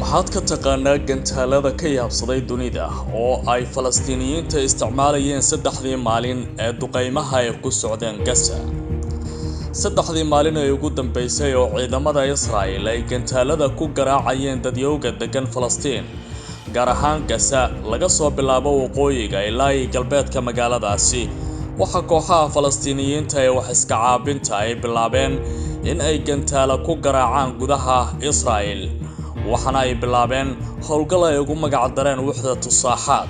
Maxaad ka taqaanaa gantaalada ka yaabsaday dunida oo ay Falastiiniyiinta isticmaalayeen 3dii maalin ee duqeymaha ay ku socdeen Gaza? 3dii maalin ee ugu dambeysay oo ciidamada Israa'il ay gantaalada ku garaacayeen dadyowga degan Falastiin, gaar ahaan Gaza, laga soo bilaabo waqooyiga ilaa iyo galbeedka magaaladaasi, waxaa kooxaha Falastiiniyiinta ee wax iska caabinta ay bilaabeen in ay gantaalo ku garaacaan gudaha Israa'il, waxaana ay bilaabeen howlgal ay ugu magac dareen Wuxdatu Saaxaad,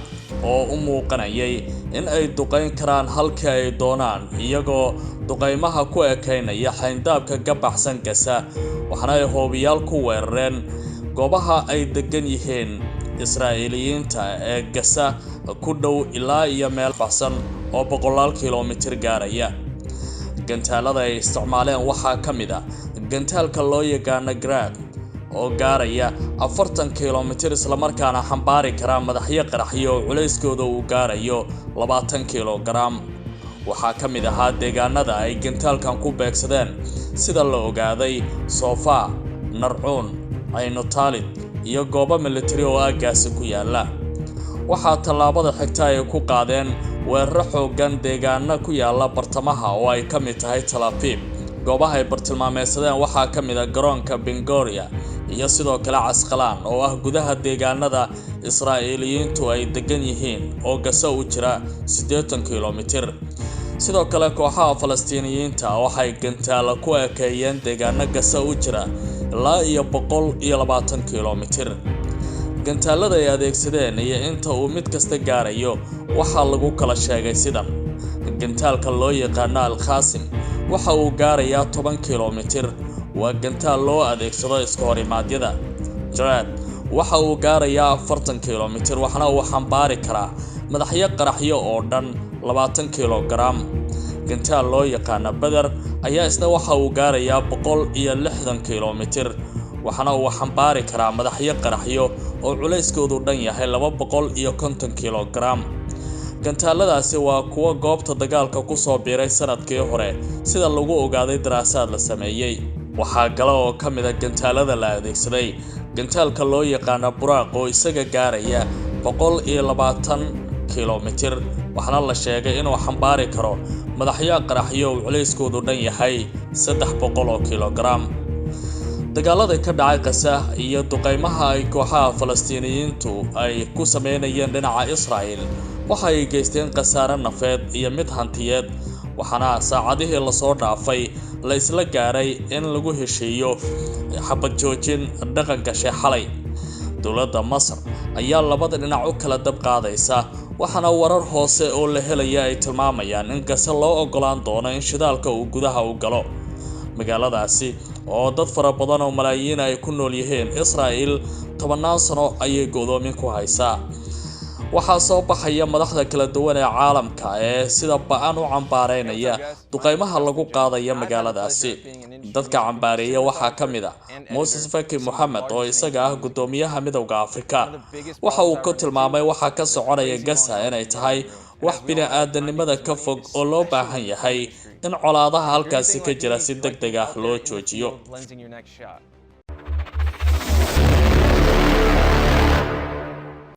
oo u muuqanayay in ay duqayn karaan halkii ay doonaan, iyagoo duqaymaha ku ekaynaya xayndaabka ka baxsan Gaza. Waxaana ay hoobiyaal ku weerareen goobaha ay degan yihiin Israa'iiliyiinta ee Gaza ku dhow ilaa iyo meel baxsan oo boqolaal kilomitir gaaraya. Gantaalada ay isticmaaleen waxaa ka mid ah gantaalka loo yaqaano Grad oo gaaraya 40 kilomitir, islamarkaana xambaari kara madaxyo qaraxyo oo culayskooda uu gaarayo 20 kilogaram. Waxaa ka mid ahaa deegaanada ay gantaalkan ku beegsadeen, sida la ogaaday, Sofa, Narcuun, Caynutaalid iyo goobo militari oo aaggaasi ku yaala. Waxaa tallaabada xigta ay ku qaadeen weeraro xooggan deegaano ku yaala bartamaha oo ay ka mid tahay Tel Aviv. Goobaha ay bartilmaameedsadeen waxaa ka mid ah garoonka Ben Gurion iyo sidoo kale Casqalaan oo ah gudaha deegaanada Israa'iiliyiintu ay degan yihiin oo Gaza u jira 80 kilomitir. Sidoo kale kooxaha Falastiiniyiinta waxay gantaalo ku ekeeyeen deegaano Gaza u jira ilaa iyo 120 kilomitir. Gantaalada ay adeegsadeen iyo inta uu mid kasta gaarayo waxaa lagu kala sheegay sidan: gantaalka loo yaqaano Alkhaasim waxa uu gaarayaa 10 kilomitir, waa gantaal loo adeegsado iska horimaadyada. Jaraad waxa uu gaarayaa 40 kilomitir, waxaana uu xambaari karaa madaxyo qaraxyo oo dhan 20 kilogaram. Gantaal loo yaqaano Beder ayaa isna waxa uu gaarayaa 160 kilomitir, waxaana uu xambaari karaa madaxyo qaraxyo oo culayskoodu dhan yahay 250 kilogaram. Gantaaladaasi waa kuwo goobta dagaalka ku soo biiray sanadkii hore, sida lagu ogaaday daraasaad la sameeyey. Waxaa kale oo ka mid ah gantaalada la adeegsaday gantaalka loo yaqaano Buraaq oo isaga gaaraya 120 kilomitir, waxaana la sheegay inuu xambaari karo madaxyo qaraxyo uu culayskoodu dhan yahay 300 oo kilogaram. Dagaalada ka dhacay Gaza iyo duqeymaha ay kooxaha Falastiiniyiintu ay ku sameynayeen dhinaca Israa'il waxa ay geysteen khasaare nafeed iyo mid hantiyeed, waxaana saacadihii lasoo dhaafay la isla gaaray in lagu heshiiyo xabad joojin dhaqan gashay xalay. Dowladda Masar ayaa labada dhinac u kala dab qaadaysa, waxaana warar hoose oo la helaya ay tilmaamayaan in Gaza loo ogolaan doono in shidaalka uu gudaha u galo magaaladaasi oo dad fara badan oo malaayiin ay ku nool yihiin. Israa'il tobannaan sano ayay go'doomin ku haysaa. Waxaa soo baxaya madaxda kala duwan ee caalamka ee sida ba'an u cambaareynaya duqeymaha lagu qaadaya magaaladaasi. Dadka cambaareeya waxaa ka mid ah Moses Faki Moxamed oo isaga ah guddoomiyaha Midowda Afrika. Waxa uu ku tilmaamay waxa ka soconaya Gaza inay tahay wax bini-aadanimada ka fog oo loo baahan yahay in colaadaha halkaasi ka jira si deg deg ah loo joojiyo. Lensing your next shot.